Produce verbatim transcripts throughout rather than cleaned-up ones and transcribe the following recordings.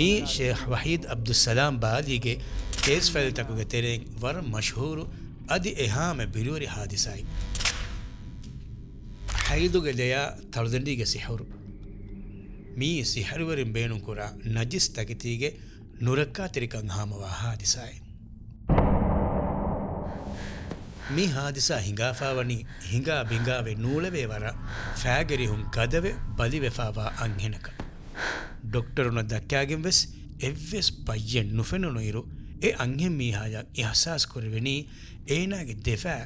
މީ ޝޭޚް ވަޙީދު ޢަބްދުއްސަލާމް ބާލީގެ ކޭސް ފައިލްތަކުގެ ތެރެއިން ވަރަށް މަޝްހޫރު އަދި އެހާމެ ބިރުވެރި ޙާދިސާއެއް. ޙައިޟުގެ ލެޔާ ތަޅުދަނޑީގެ ސިޙުރު. މީ ސިޙުރުވެރިން ބޭނުންކުރާ ނަޖިސް ތަކެތީގެ ނުރައްކާތެރިކަން ހާމަވާ ޙާދިސާއެއް. މި ޙާދިސާ ހިނގާފާވަނީ ހިނގާ ބިނގާވެ ނޫޅެވޭ ވަރަށް ފައިގެރިހުން ގަދަވެ ބަލިވެފާވާ އަންހެނަކަށް. ޑޮކްޓަރުންނަށް ދައްކާގެން ވެސް އެއްވެސް ބައްޔެއް ނުފެނުނުއިރު، އެ އަންހެން މީހާޔަށް އިޙްސާސް ކުރެވެނީ އޭނާގެ ދެފައި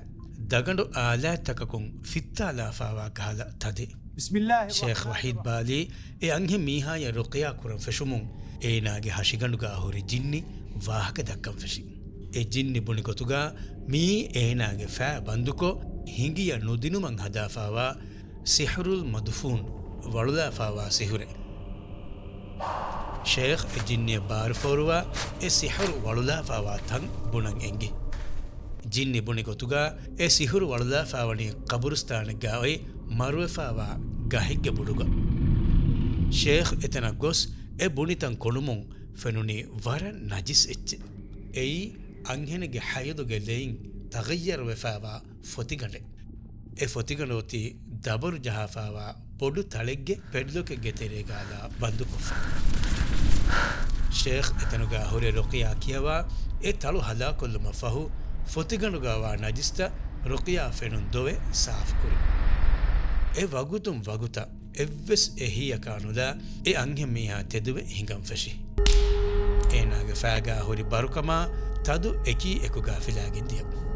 ދަގަނޑު އާލާތްތަކަކުން ފިއްތާލާފާވާ ކަހަލަ ތަދެއް. ޝޭޚް ވަޙީދު ބާލީ އެ އަންހެން މީހާޔަށް ރުޤްޔާ ކުރަން ފެށުމުން އޭނާގެ ހަށިގަނޑުގާ ހުރި ޖިންނި ވާހަކަ ދައްކަން ފެށި. އެ ޖިންނި ބުނި ގޮތުގާ މިއީ އޭނާގެ ފައި ބަންދުކޮށް ހިނގިޔަ ނުދިނުމަށް ހަދާފާވާ ސިޙުރުލް މަދުފޫން، ވަޅުލާފާވާ ސިޙުރެއް. ޝޭޚް އެ ޖިންނިއަށް ބާރުފޯރުވާ އެ ސިޙުރު ވަޅުލާފާވާ ތަން ބުނަން އެނގި. ޖިންނި ބުނި ގޮތުގާ އެ ސިޙުރު ވަޅުލާފާވަނީ ޤަބުރުސްތާނެއްގާ އޮތް މަރުވެފާވާ ގަހެއްގެ ބުޑުގަ. ޝޭޚް އެތަނަށް ގޮސް އެ ބުނިތަން ކޮނޑުމުން ފެނުނީ ވަރަށް ނަޖިސް އެއްޗެއް. އެއީ އަންހެނެއްގެ ޙައިޟުގެ ލެއިން ތަޣައްޔަރުވެފާވާ ފޮތިގަނޑެއް. އެ ފޮތިގަނޑު އޮތީ ދަބަރު ޖަހާފާވާ ބޮޑު ތަޅެއްގެ ޕެޑްލޮކެއްގެ ތެރޭގާލާ ބަންދުކޮށްފަ. ޝޭޚް އެތަނުގާ ހުރެ ރުޤްޔާ ކިޔަވާ އެ ތަޅު ހަލާކޮށްލުމަށް ފަހު، ފޮތިގަނޑުގާވާ ނަޖިސްތައް ރުޤްޔާ ފެނުން ދޮވެ ސާފުކުރި. އެ ވަގުތުން ވަގުތަށް އެއްވެސް އެހީއަކާ ނުލާ އެ އަންހެން މީހާ ތެދުވެ ހިނގަން ފެށި. އޭނާގެ ފައިގާ ހުރި ބަރުކަމާ ތަދު އެކީ އެކުގާ ފިލާގެން ދިޔަ.